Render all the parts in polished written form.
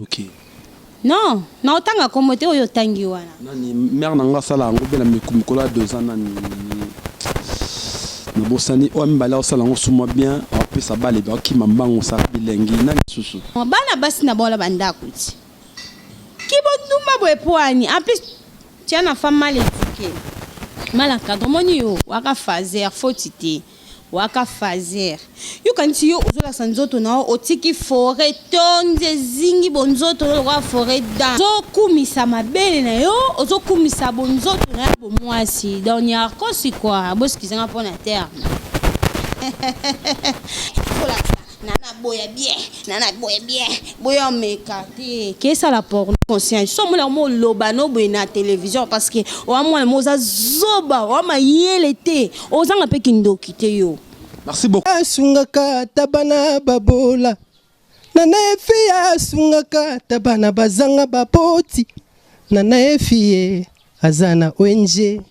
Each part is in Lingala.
Ok. Non, na otanga kombo te oyo otangi wana. Nani mère na nga asala yango be na mikolo ya 2 ans nani nabosani oyo ya mibale aosala yango sumwa bien aopesa bale akima mbangu osala bilengi nani susu. Bana basi na baola ba ndaku ti. Ki bondumba boye poani en plus tu as na femme mal eduquee mal encadre omoni yo waka fazer foti te. Waka fazer. Yo okanisi yo ozolakisa nzoto na yo otiki foret etondi ezingi bonzoto na yo lokola foret dan. Ozo kumisa mabele na yo ozo kumisa bonzoto na yo ya bomwasi donc niarkosi quoi bo excuse nga pona terme. Olakisa nana boya bien nana boya bien boya omeka te kesala porno conscience so omona mo oloba no boye na television parce que oa mwana mo oza zoba oa mayele te ozanga pe kindoki te yo. Merci beaucoup. Asungaka ata bana babola Nana Efi asungaka ata bana bazanga baboti Nana Efi ye aza na ONG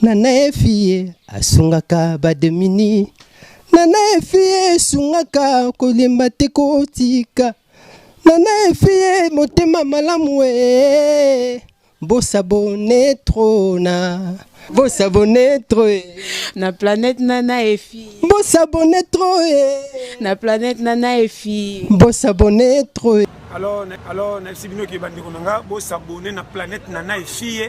Nana Efi ye asungaka ba demuni Nana Efi ye esungaka kolemba te kotika Nana Efi ye motema malamu ee Bo s'abonner trop na Bo s'abonner trop eh. Na planète Nana Efi. Bo s'abonner trop eh. Na planète Nana Efi. Bo s'abonner trop eh. Alors, alors nayebisi bino ke bandeko na nga bo s'abonner na planète Nana Efi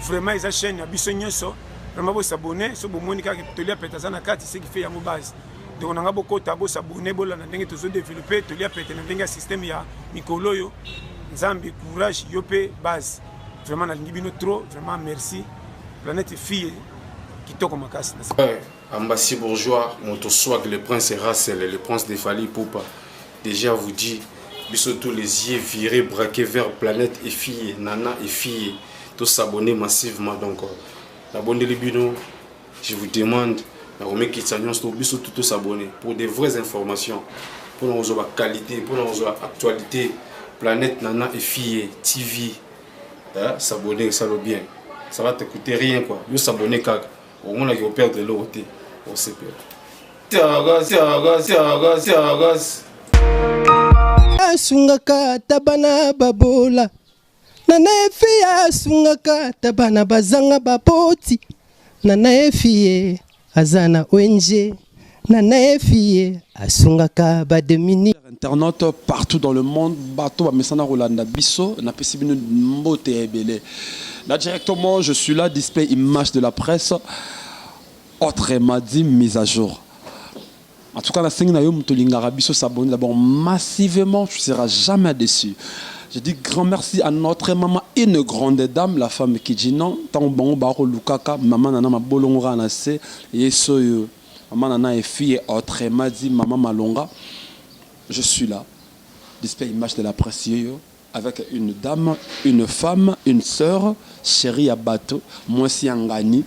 vraiment eza chaîne ya biso nyonso vraiment bo s'abonner so bomoni kaka tolia pete aza na kati ce qui fait yango base ndeko na nga bokota bo s'abonner bolanda ndenge tozo développer tolia pete na ndenge ya système ya mikolo oyo nzambe courage yo mpe base vraiment nalingi bino trop vraiment merci planète fille kitoko makasi. Ambassy Bourgeois, moto swag, le prince Russell, le prince de Fally Ipupa. Déjà vous dit, biso tous les yeux virés, braqués vers planète et fille, nana et fille, tous s'abonner massivement donc. La bonne bino, je vous demande, na komekitisa nyonso biso tout tous s'abonner pour des vraies informations, pour nous avoir qualité, pour nous avoir actualité, planète nana et fille TV, hein, s'abonner ça le bien. Ça va te coûter rien quoi. Yo s'abonner kaka. Omonaki operdre eloko te osepela. Tiagas, tiagas, tiagas, tiagas. Asungaka ata bana babola Nana Efi asungaka ata bana bazanga baboti Nana Efi ye aza na ONG Nana Efi ye asungaka ba demuni. Internautes partout dans le monde bato bamesana kolanda biso napesi bino mbote ya ebele. Là directement je suis là display image de la presse autrement dit mise à jour. En tout cas nasengi na yo moto olingaka biso s'abonner d'abord massivement tu seras jamais déçu. Je dis grand merci à notre maman une grande dame la femme qui dit non ntango bango bakolukaka mama nana mabolongo kaka na se ye soyo maman nana et fille autrement dit maman Malonga je suis là display image de la presse yeyo avec une dame une femme une sœur chérie ya bato mwasi ya ngani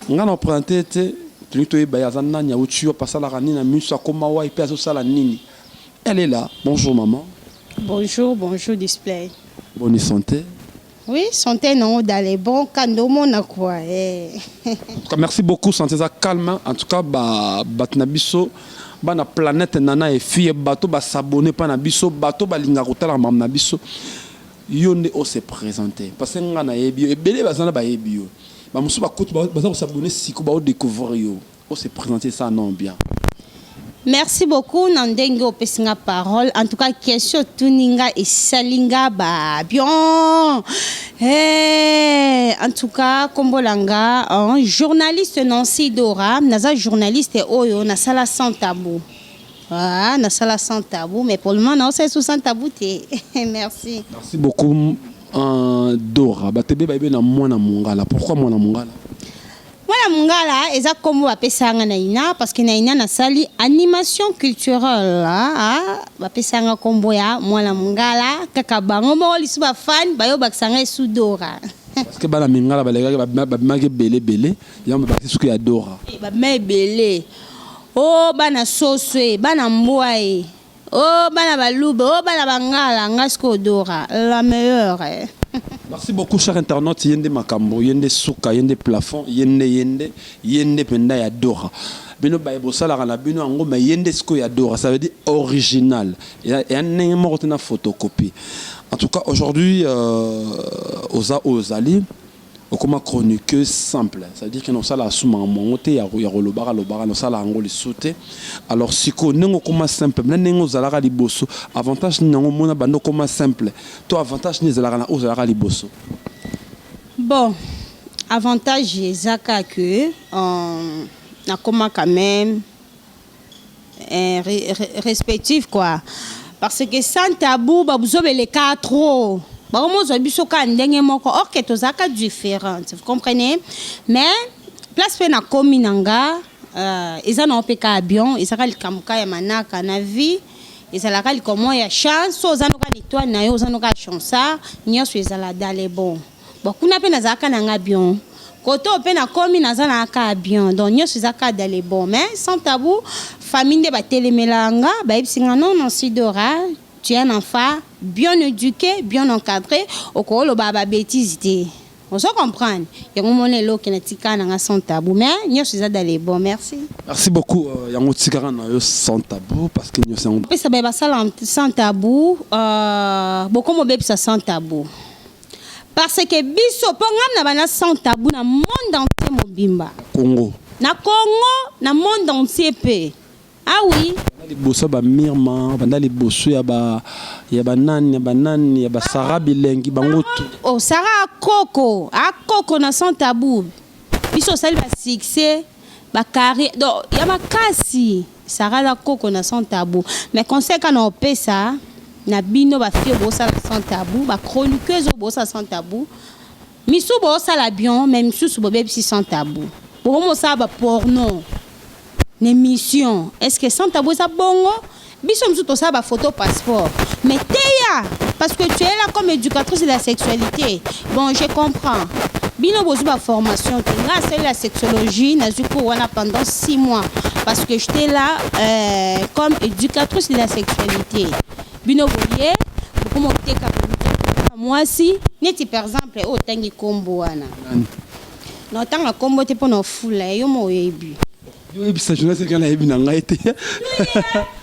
nga na présente te tolingi toyeba ye aza nani auti yo asalaka nini na miso akoma wai mpe azosala nini. Elle est là. Bonjour maman. Bonjour, bonjour display. Bonne santé. Oui, santé non dans les bons kando mona quoi. Eh. En tout cas, merci beaucoup santé ça calme. En tout cas ba bato na biso bana planète nana et fille bato ba s'abonner pa na biso bato balinga kotala mamu na biso yo nde o se présenter parce que nga nayebi yo ebele baza na bayebi yo ba mosusu bakuti baza ko s'abonner siko ba découvrir yo o se présenter ça non bien. Merci beaucoup na ndenge opesi nga parole. En tout cas, question otuni nga esali nga ba bien. Hey, en tout cas, kombo na nga hein, journaliste Nancy Dora, naza journaliste oyo nasala sans tabou. Ah, nasala sans tabou, mais pour le moment naosala sous sans tabou te. Merci. Merci beaucoup Dora. Bato ebele bayebi na mwana mongala. Pourquoi mwana mongala? Mwana mongala eza kombo bapesa nga na ina parce que na ina nasali animation culturelle ah, bapesa nga kombo ya mwana mongala kaka bango moko lisu ba fan bayo bakisa nga esu Dora. Parce que bana mingala balekaki babimaki ebele ebele yango babakisi suki ya Dora. Eh, babima ebele oh bana soso e bana mbwa e oh bana baluba oh bana bangala nga sikoyo Dora la meilleure. Merci beaucoup cher internaute yende makambo yende suka yende plafond yende yende yende penda ya Dora bino baye bosalaka na bino yango mais yende sikoyo ya Dora ça veut dire original ya ndenge moko te na photocopie en tout cas aujourd'hui euh, oza oyo ozali okoma chroniqueuse simple ça veut dire que nosala asuma yango te ya kolobaka lobaka nosala yango lisusu te. Alors sikoyo ndenge okoma simple na ndenge ozalaka liboso, avantage nini yango omona banda okoma simple to avantage nini ezalaka na oyo ozalaka liboso? Bon, avantage eza kaka que nakoma quand même respective quoi, parce que sans tabou babuzoba eleka trop, bakomozwa biso kaka ndenge moko, or que tozalaka différente, vous comprenez? Mais place mpe nakomi na nga, eza nango mpe kaka bien. Ezalaka likambo kaka ya manaka na vie, ezalaka likambo ya chance. So oza noka na étoile na yo, oza noka ya chansard, nyonso ezala dans le bon. Bon, kuna mpe nazalaka na nga bien, kote oyo mpe nakomi naza na kaka bien, donc nyonso eza kaka dans le bon. Mais sans tabou, famille nde batelemela nga, bayebisi nga: "Non, non, Sidora, tu es un enfant bien éduqué, bien encadré, okoloba babêtise te." Ozo comprendre? Yango mona eloko na tika na nga sans tabou, mais nyonso eza dans le bon, merci. Merci beaucoup. Yango tikaka na yo sans tabou parce que nyonso yango Opesa baye basala sans tabou, bokoma obebisa sans tabou, parce que biso mpo ngam na bana sans tabou na monde entier mobimba. Congo. Na Congo, na monde entier mpe, ah oui. Banda liboso ya bamirma, banda liboso ya ba ya banani, ya banani, ya basara bilengi, bango tu. Oh, Sara akoko, akoko na sans tabou. Biso osali basuccès, bacarrière donc ya makasi. Sara aza koko na sans tabou. Mais conseil kaka na opesa na bino bafille bosala sans tabou, bachroniqueuse oyo bosala sans tabou, misu bosala bien, mais misusu bobebisi sans tabou, bokomosala baporno na émission. Est ce que sans tabou eza bongo? Biso mosusu tosala bafoto passeport, mais teya, parce que tu es là comme éducatrice de la sexualité. Bon, je comprends, bino bozwi baformation te. Nga asali la sexologie, nazwi cours wana pendant 6 mois, parce que j'étais là comme éducatrice de la sexualité. Bino boye bokoma oteka mwasi neti par exemple oyo otangi nkombo wana. Na otanga nkombo te mpo na ofula yo mo oyebi. Yo oyebisa journaliste kaka, nayebi na ngai te.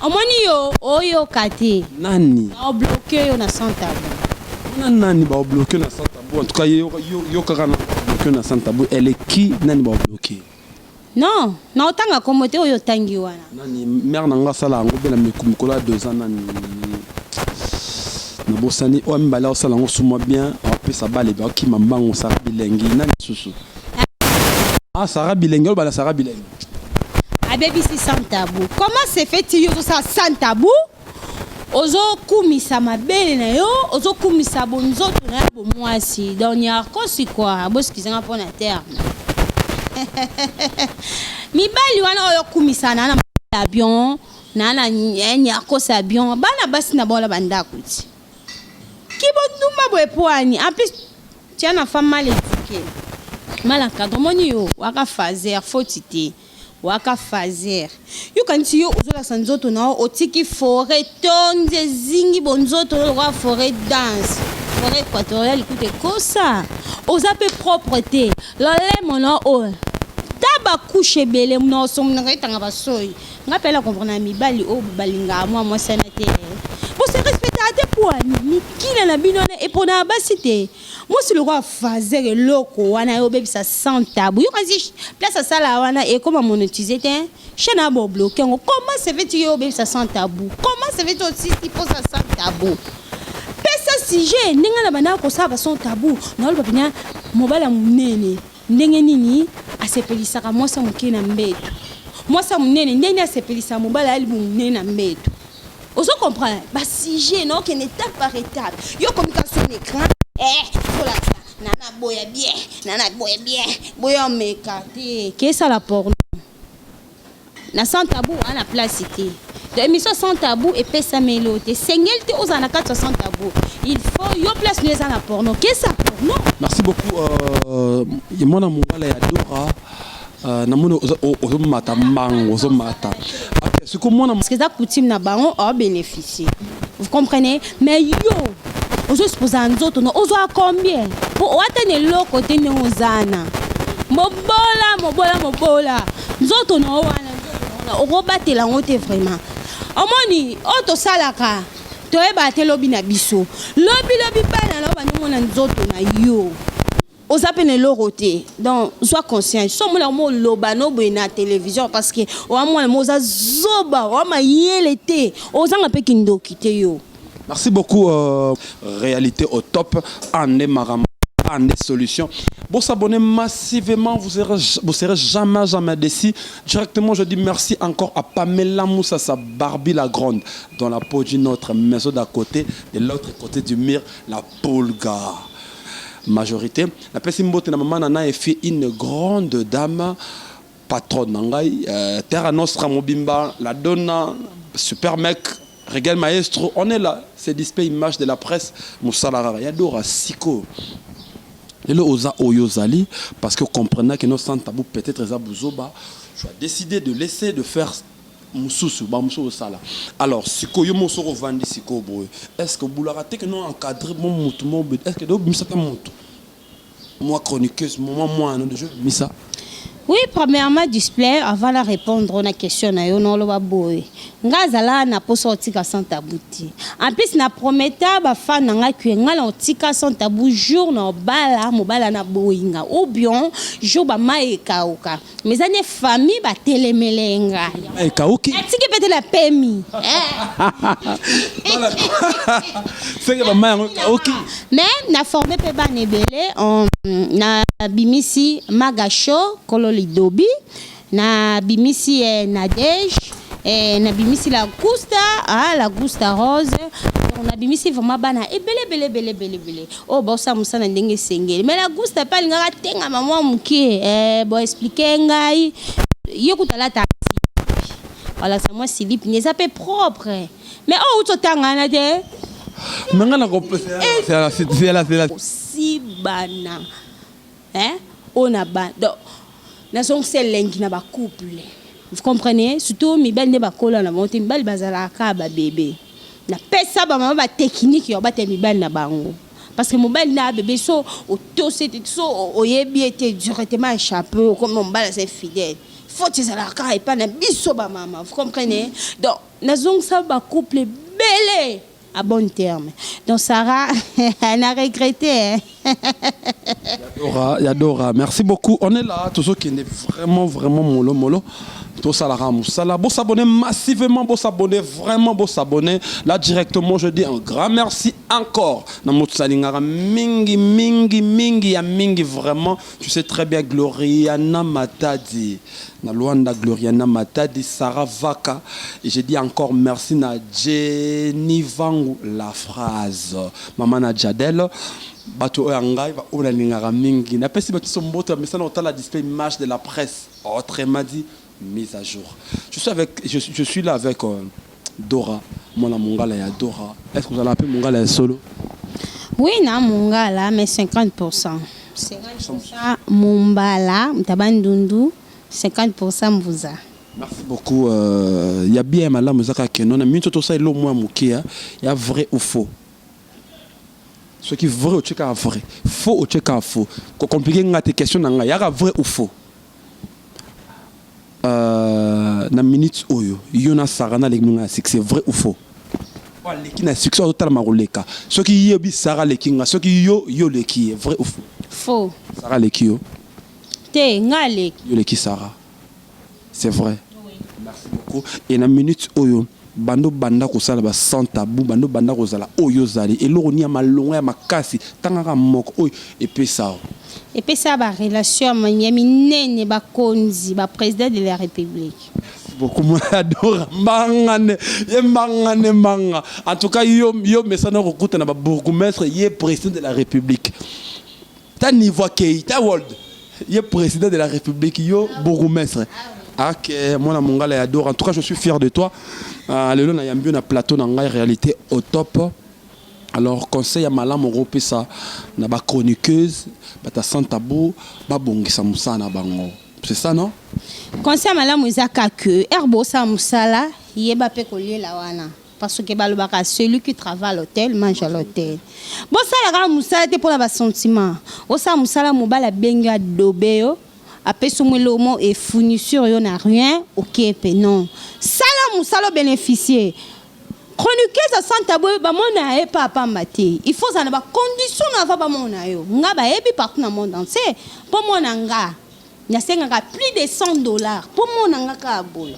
Omoni, yo oyoka te. Nani? Baobloquer yo na sans tabou. Wana nani baobloquer na sans tabou? En tout cas yo, yo kaka na baobloquer na sans tabou, eleki nani baobloquer? Non, na otanga nkombo te, oyo otangi wana. Nani? Mare na nga asala yango mpe na mikolo ya 2 ans. Nani? Nabosani. Oyo mibale aosala yango sumwa bien, aopesa bale, baokima mbango. Sara Bilengi, nani susu? Ah, Sara Bilengi, oyo bana Sara Bilengi. Abebisi sans tabou. Comment se fait-il yo ozosala sans tabou, ozokumisa mabele na yo, ozokumisa bonzoto na yo bomwasi? Donc niarkosi kua bosikizanga mpo na terme mibali wana oyo okumisa na na avion na na niarkosi avion, bana basi na bango na bandako ti kibondumba boye poani. En plus tu es un enfant mal éduqué, mal encadré. Omoni, yo waka fazer foti te, waka fazer. Yokanisi yo ozolakisa nzoto na yo, otiki forêt tondi ezingi bonzoto yo lokola forêt dense, forêt équatoriale kuta ekosa. Oza mpe propre te, lolemo na oyo ta bacouches ebele na osomonaka etanga basoi. Nga mpe na comprendre na mibali oyo balingaka mwa mwasi wana te, bose respectaka te. Poani mikila na bino wana epona basi te. Mwasi lokola fazer eloko wana yo obebisa sans tabou. Yo kasi place asala wana ekoma monétise te, chaîne ya bobloquer yango. Comment se fait yo obebisa sans tabou? Comment se fait osisi mposa sans tabou? Pesa sujet ndenge na bandaka kosala ba sans tabou. Naoloba pena mobali ya monene ndenge nini asepelisaka mwasi ya moke na mbeto, mwasi ya monene ndenge asepelisaka mobali ayali monene na mbeto. Ozo comprendre basujet na okende étape par étape. Yo komika son écran, kolakisa nana boya bien, nana boya bien, boya omeka te kesala porno na sans tabou wana place te. Donc émission sans tabou epesameli yo te, esengeli te ozala na kati ya sans tabou. Il faut yo place no eza na porno, kesa porno. Merci beaucoup. Mwana mongala ya Dora, namoni ozomata mbango, ozomata. Ok, sikoyo mwana Parce que eza coutume na bango, aobénéficie, vous comprenez? Mais yo Ozo exposa nzoto no ozwa combien? Po oata na eloko te ndenge oza na. Mobola mobola mobola. Nzoto na wana nzoto na wana okobatela yango te vraiment. Omoni oyo tosalaka toyebaka te lobi na biso. Lobi lobi bana na yo bandomona nzoto na yo. Oza pe na eloko te donc zwa conscience so omona mo oloba no boye na television parce que oa mwana mo oza zoba oa mayele te ozanga pe kindoki te yo. Merci beaucoup euh, réalité au top ande makambo ande solution. Bon s'abonner massivement, vous serez, vous serez jamais jamais déçus. Directement, je dis merci encore à Pamela Moussa, sa Barbie la grande, dans la peau d'une autre maison d'à côté, de l'autre côté du mur, la Pulga. Majorite. Napesi mbote na mama Nana Efi, une grande dame, patronne na ngai, euh, Terra Nostra mobimba, la Donna, super mec, Regal Maestro, on est là, c'est display image de la presse, mosala rara, ya Dora siko. Lelo oza oyo ozali parce que comprenant que nos sans tabou peut-être eza buzoba, tu as décidé de laisser de faire mususu ba mususu osala alors sikoyo yo moko soki ovandi sikoyo boye est ce que obulaka te que no encadre mo mutu mo est ce que obimisa ata mutu mwa chroniqueuse mwa mwana deja obimisa. Oui premièrement display avant na repondre na question na yo naoloba boye nga azala na posa otika sans tabou te en plus na prometa ba fan na nga que nga na otika sans tabou jour na obala mobala na boyi nga ou bien jour ba mayi ekauka Mais eza nde famille ba telemele nga. Ekauki. Natiki pe te na pemi. Seke ba mayi yango ekauki. Mais na forme pe bana ebele na bimisi Maga Show kolo lidobi na bimisi eh, Nadège eh, na bimisi la Gusta ah, la Gusta Rose donc na bimisi vraiment bana ebele ebele ebele ebele ebele. Oyo baosala mosala na ndenge esengeli. Mais la Gusta pe alingaka atengama mwa moke eh, bo expliquer ngai ye kutu alata slip, alakisa mwa slip ne eza pe propre mais oyo outi otanga wana te. Mais nga nako zela zela. Kosibana hein oyo na ba donc nazongisa elengi na ba couple vous comprenez surtout mibali nde bakola na bango te mibali bazalaka kaka ba bebe. Na pesa ba mama ba technique ya kobatela mibali na bango parce que mobali na bebe so otosi ete so oyebi ete directement echappe okomi mobali aza infidèle faute ezalaka kaka epai na biso ba mama vous comprenez donc nazongisa ba couple ebele à bon terme donc Sarah na regrette hein. Yadora, Yadora, merci beaucoup. On est là, tous ceux qui est vraiment, vraiment mollo, mollo. Tout ça, la moussala. Bon s'abonner massivement, bon s'abonner vraiment, bon s'abonner. Là, directement, je dis un grand merci encore. Na motsalingara mingi, mingi, mingi, ya mingi, vraiment. Tu sais très bien, Gloriana Matadi. Na Luanda, Gloriana Matadi, Sarah Vaka. Et je dis encore merci na Jenny Vangu, la phrase. Maman na Jadel. Bato oyo ya ngai ba oyo nalingaka mingi napesi bato nyonso mbote bamesana kotala display image de la presse autrement dit mise à jour je suis avec je, je suis là avec euh, Dora mwana mongala ya Dora est-ce que ozalaka mpe mongala ya solo? Oui na mongala mais 50% 50% mumbala mutaba ndundu 50% mbuza. Merci beaucoup euh, ya bien ya malamu eza kaka keno na minute tosala eloko mwa moke ya vrai ou faux. Soki vrai otie kaka vrai, faux otie kaka faux. Ko compliquer nga te question na nga yaka vrai ou faux. Euh, na minute oyo yo na Sarah na leki nga na succès vrai ou faux? Oyo aleki na succès azotalama koleka. Soki ye obi Sarah aleki nga, soki yo yo oleki ye vrai ou faux? Faux. Sarah aleki yo? Te, nga aleki. Yo oleki Sarah. C'est vrai. Merci beaucoup. Et na minute oyo bando banda kosala ba sans tabou, bando banda kozala oyo ozali eloko ni ya malonga ya makasi tangaka moko oyo epesa yo. Epesa ba relation ya minene bakonzi ba president de la republique. Merci beaucoup mwana Dora mbanga ne ye mbanga ne mbanga en tout cas yo yo mesana kokutana ba bourgmestre ye president de la republique. Ta niveau akeyi ta world ye president de la republique yo bourgmestre ok mwana mongala ya dor en tout cas je suis fier de toi uh, lelo na yambi yo na plateau na ngai réalité au top alors conseil ya malamu okopesa na ba chroniqueuse bata sans tabou babongisa mosala na bango c'est ça non conseil ya malamu eza kaka que heure bosala mosala yeba mpe koliela wana. Parce que balobaka celui qui travaille à l'hôtel mange à l'hôtel. Bosala kaka mosala te pona ba sentiments. Osala mosala mobali abengi yo adobe yo, apesi yo mwa eloko moko e fournissure yo na rien, oke pe non. Sala mosala o beneficier. Chroniqueuse ya sans tabou bamona ye pa pamba te. Il faut ozala na ba conditions na avant bamona yo. Nga bayebi partout na monde entier po mona nga. Nasengaka plus de 100 dollars po mona nga kaka boye.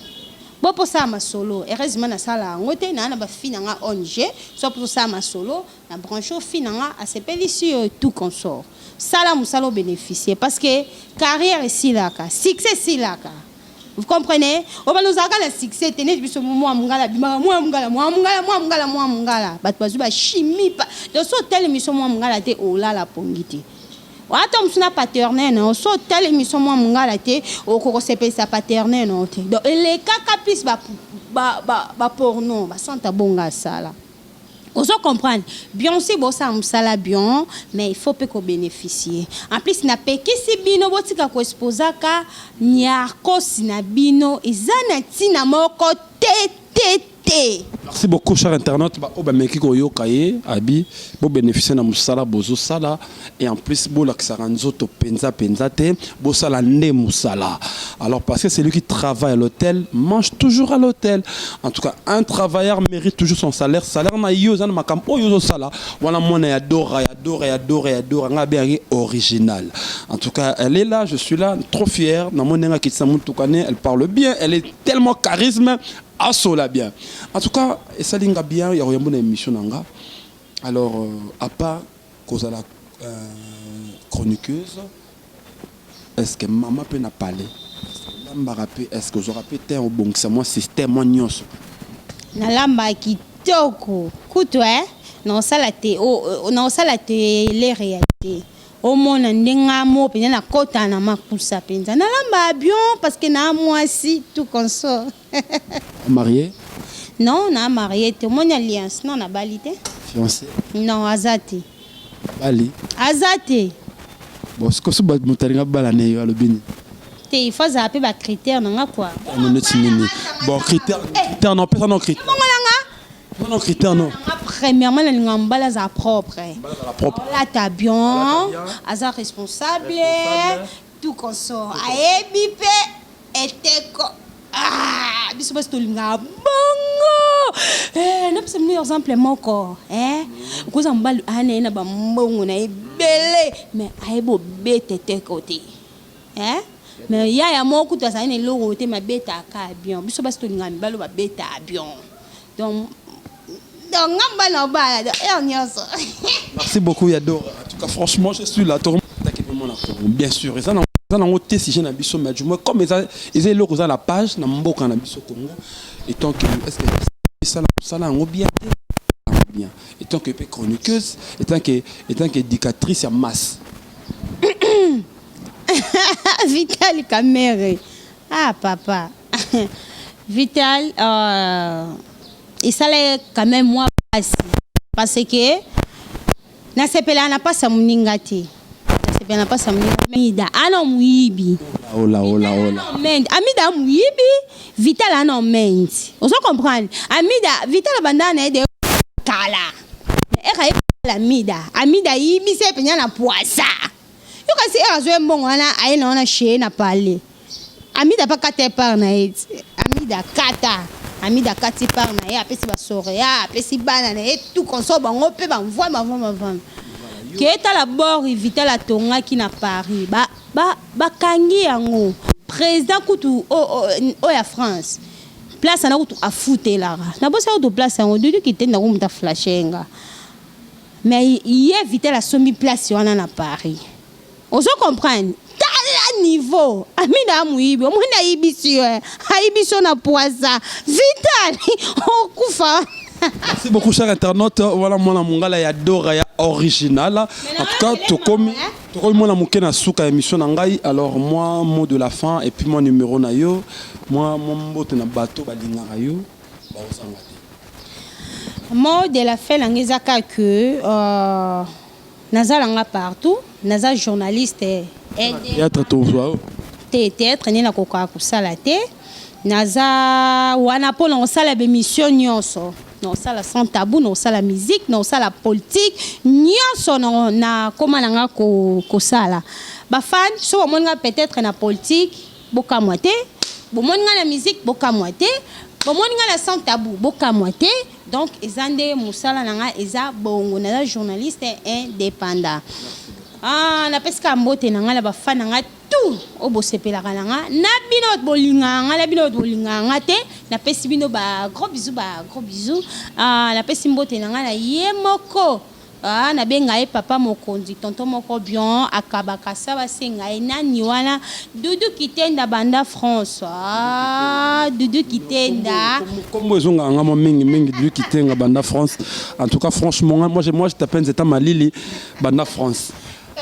Bo po sala masolo heureusement nasala yango te naa na ba fille na nga ong soit po tosala masolo na branche oyo fille na nga asepelisi yo tout consort. Sala musala o beneficier parce que carrière esilaka succès esilaka vous comprenez obanda ozalaka na succès te neti biso mua mungala abimaka mua mungala mua mungala mua mungala mua mungala batu bazui ba chimie pa donc soki otali emission mua mungala te olala pongi te. Ata mosusu na paternel na yo soki otali emission mwa mungala te okoki kosepelisa paternel na yo te donc elekaka plus ba ba ba ba porno ba santa bonga asala ozo comprendre Beyonce bosala musala bion mais il faut pe ko beneficier en plus na pekisi bino botika ko exposaka niarcos na bino eza na tina moko te te te. Merci beaucoup cher internaute ba oyo bameki koyoka ye abi bo beneficier na musala bozo sala et en plus bolakisaka nzoto penza penza te bosala nde musala alors parce que celui qui travaille à l'hôtel mange toujours à l'hôtel en tout cas un travailleur mérite toujours son salaire salaire na yo eza na makambo oyo ozo sala wana mwana ya Dora ya Dora ya Dora ya Dora nga abengaki original en tout cas elle est là je suis là trop fier na moni ndenge akitisa mutuka ne elle parle bien elle est tellement charisme Asola bien. En tout cas, esali nga bien ya koyambo na émission na nga. Alors, euh, à part kozala euh, chroniqueuse, est-ce que maman pe na palais? Est-ce que lambaka pe, est-ce que ozwaka pe temps obongisa mwa système mwa nyonso? Nalamba kitoko kutu eh naosala te naosala tele realite Omona nde nga moko penza na kota na makusa penza na lamba bien parce que na mwasi tout consort. Mariee? Non na mariee te omoni alliance non na bali te. Fiancee? Non aza te. Bali? Aza te. Bon sikoyo soki moto alingi abala ne yo alobi nini? Te il faut azala pe ba critères na nga quoi. Neti nini? Bon critère critère non pesa non critère. Ebongo na nga? Non, non, critère non. Premièrement, nalinga mobali azala propre. Azala propre. Alata bien, aza responsable, tout consort. Ayebi pe eteko. Ah, biso basi tolingaka bongo. Eh, napesa bino exemple moko. Eh, okoza mobali aya na ye na bambongo na ye ebele, mais ayebi obeta eteko te. Eh? Mais yaya moko kutu azali na eloko te, mais abetaka bien. Biso basi tolingaka mibali oyo babetaka bien. Donc donc nga mobali na obala donc heure nyonso. Merci beaucoup ya Dora. En tout cas franchement je suis là to mona Congo. Bien sûr, eza na eza nango te sujet na biso mais du moins comme eza eza eloko eza la page na mboka na biso Congo et tant que est-ce que esala mosala yango bien te bien et tant que pe chroniqueuse et tant que et tant que éducatrice ya masse. Vital Kamerhe ah papa Vital euh, esala ye quand même mwa pasi parce que nasepelaka na pasi ya moninga te nasepela na pasi ya moninga amida ana moyibi Ola ola ola. Mende amida moyibi vital ana mende ozo comprendre amida vital abandaka na ye de kala eka ye amida amida ayibisa ye mpenza na pwasa yo kasi eka azwa ye mbongo wana aye na wana chez na palais Amida pe akata ye part na ye ti. Amida akata. Amida akati part na ye, apesi ba soreya, apesi bana na ye tout consort bango pe ba mvuama mvuama mvuama. Ke tala bord Vital atongaki na Paris. Ba ba bakangi yango. President kutu oyo ya France place wana kutu afutelaka. Nabosani kutu place yango. Doudou Kitenda kutu mutu a flasher nga. Mais ye Vital asombi place wana na Paris. Ozo comprendre? Tala niveau! Amida moyibi, omoni ayibisi yo eh. Ayibisi yo na pwasa. Vital okufa. Merci beaucoup cher internaute. Voilà mwana mongala ya Dora ya original. En tout cas, tokomi tokomi mwana moke na suka émission na ngai. Alors moi mot de la fin et puis moi numéro na yo, moi moi mbote na bateau balingaka yo, baozanga te. Mot de la fin na ngai eza kaka que euh, Naza na nga partout, naza journaliste aide. Theatre tozwa yo? Te, theatre nde nakokaka kosala te. Naza wana pona kosala ba emission nionso. Naosala Sans Tabou, naosala musique, naosala politique, nyonso nakoma na nga kosala. Ba fan soki bomoni nga peut-etre na politique, bokamwa te, bomoni nga na musique, bokamwa te, bomoni nga na Sans Tabou, bokamwa te. Donc eza nde mosala na nga, eza bongo, naza journaliste independant. Ah, napesi kaka mbote na nga na ba fan na nga tout oyo bosepelaka na nga, na bino bato bolingaka nga, na bino bato bolingaka nga te, napesi bino ba gros bisous, ba gros bisous. Ah, napesi mbote na nga na ye moko, ah, nabenga ye papa mokonzi, tonton moko bien, akabaka sa basenga ye nani wana, Doudou Kitenda banda France. Ah, Doudou Kitenda. Kombo ezongaka nga mwa mingi mingi, Doudou Kitenga banda France. En tout cas, franchement, moi je t'appelle Nzeta Malili banda France.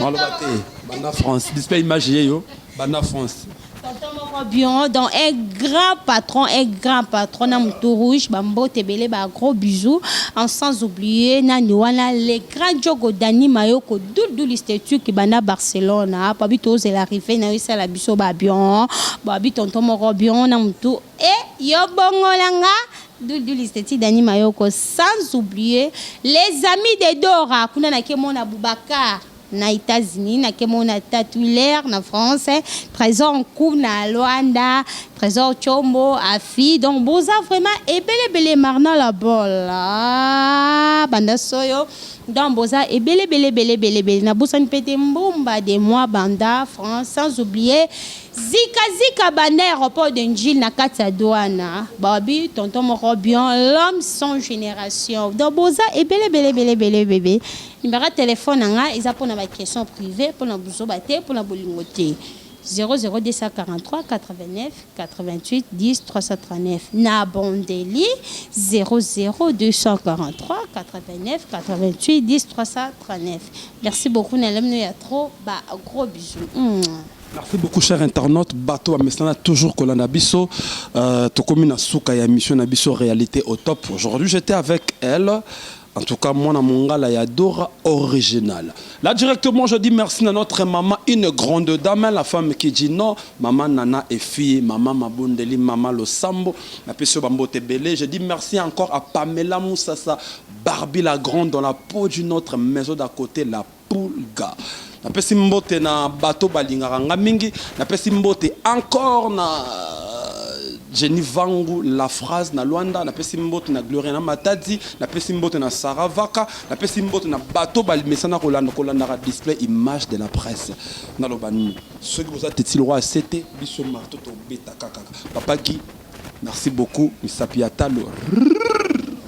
Maloba te, banda France. Display image yeyo, banda France. Tonton moko bien, donc un grand patron, un grand patron na mutu rouge, ba mbote ebele, ba gros bisous, en sans oublier nani wana le grand Djogo Dani Mayoko Duldul Institut banda Barcelone, babi tozela arrivée na yo esala biso ba bien, babi tonton moko bien na mutu et yo bongola nga Duldul Institut Dani Mayoko, sans oublier les amis de Dora kuna na kemona Boubacar na Etats-Unis, na kemona Tatuiler na France, Trésor Nkou na Luanda, Trésor Chombo Afi, donc boza vraiment ebele ebele Marna la bola banda soyo, donc boza ebele ebele ebele ebele ebele na bosani pete Mbumba de moi banda France, sans oublier Zika Zika banda aéroport de Ndjili na kati ya douane, babi tonton moko bien, l'homme sans génération, donc boza ebele ebele ebele ebele ebele. Numéro ya téléphone na nga eza pona ba question privée, pona buzoba te, pona bolingo te, 00243 89 88 10 339, na bondeli 00243 89 88 10 339. Merci beaucoup, na lemno ya trop ba gros bisous. Merci beaucoup, cher internaute. Bato bamesana toujours kolanda biso. Tokomi na suka ya émission na biso Réalité au top. Aujourd'hui, j'étais avec elle. En tout cas, moi, mongala ya Dora original. Là, directement, je dis merci à notre maman, une grande dame, la femme qui dit non, maman Nana et fille, maman Mabundeli, maman Losambo, la PCO Bambo Tebele. Je dis merci encore à Pamela Moussassa, Barbie la grande, dans la peau d'une autre maison d'à côté, la Pulga. Napesi mbote na bato balingaka nga mingi, napesi mbote encore na Jenny Vangu la phrase na Luanda, napesi mbote na Gloria na Matadi, napesi mbote na Sarah Vaka, napesi mbote na bato balimesana kolanda kolandaka Display image de la presse. Naloba nini, soki boza teti le roi CT biso marteau tobeta kaka. Papa Guy, merci beaucoup, misapi ya talo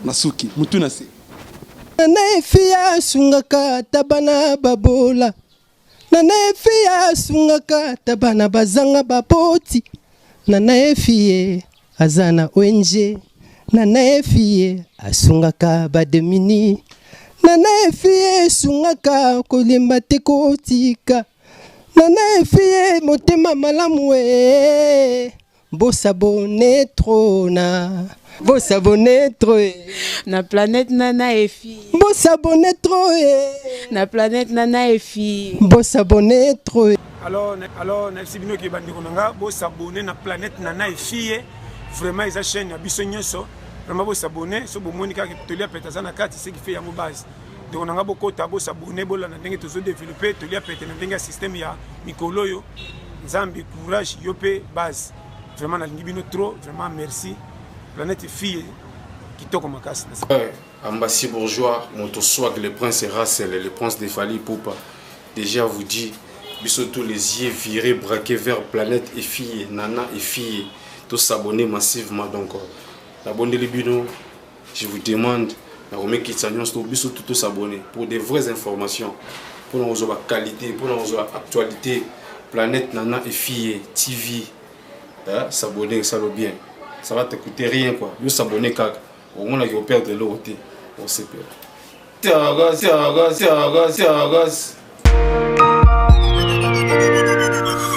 na suki mutu na se. Nana efi asungaka ata bana babola, Nana efi asungaka ata bana bazanga baboti, Nana efi aza na ONG, Nana efi asungaka bademini, Nana efi esungaka kolemba te kotika, Nana efi motema malamu e, bosabone trop na bosabone trop e. Na planète Nana Efi. Bosabone trop e. Na planète Nana Efi. Bosabone trop e. Alors, nayebisi bino ke bandeko na nga bosabone na planète Nana Efi, vraiment eza chaîne ya biso nyonso, vraiment bosabone. So bomoni kaka Tolia Pete aza na kati, ce qui fait yango base. Ndeko na nga bokota bosabone, bolanda ndenge tozodéveloppe Tolia Pete na ndenge ya système ya mikolo oyo. Nzambe courage yo pe base, vraiment nalingi bino trop, vraiment merci. Planète fille kitoko makasi. Ouais, Ambassi Bourgeois, moto swag, le prince Russell, le prince de Fally Ipupa. Déjà vous dit, biso tous les yeux virés, braqués vers planète et fille, Nana et fille, tous s'abonner massivement. Donc, la bonne bino, je vous demande, la remet kitsa nyonso, biso tout s'abonner pour des vraies informations, pour nous avoir qualité, pour nous avoir actualité. Planète Nana et fille TV, hein, s'abonner, ça le bien, ça va te coûter rien quoi. Yo s'abonner kaka, au moins là yo perdre l'autre, on s'est perdu. Tiagas, tiagas, tiagas, tiagas.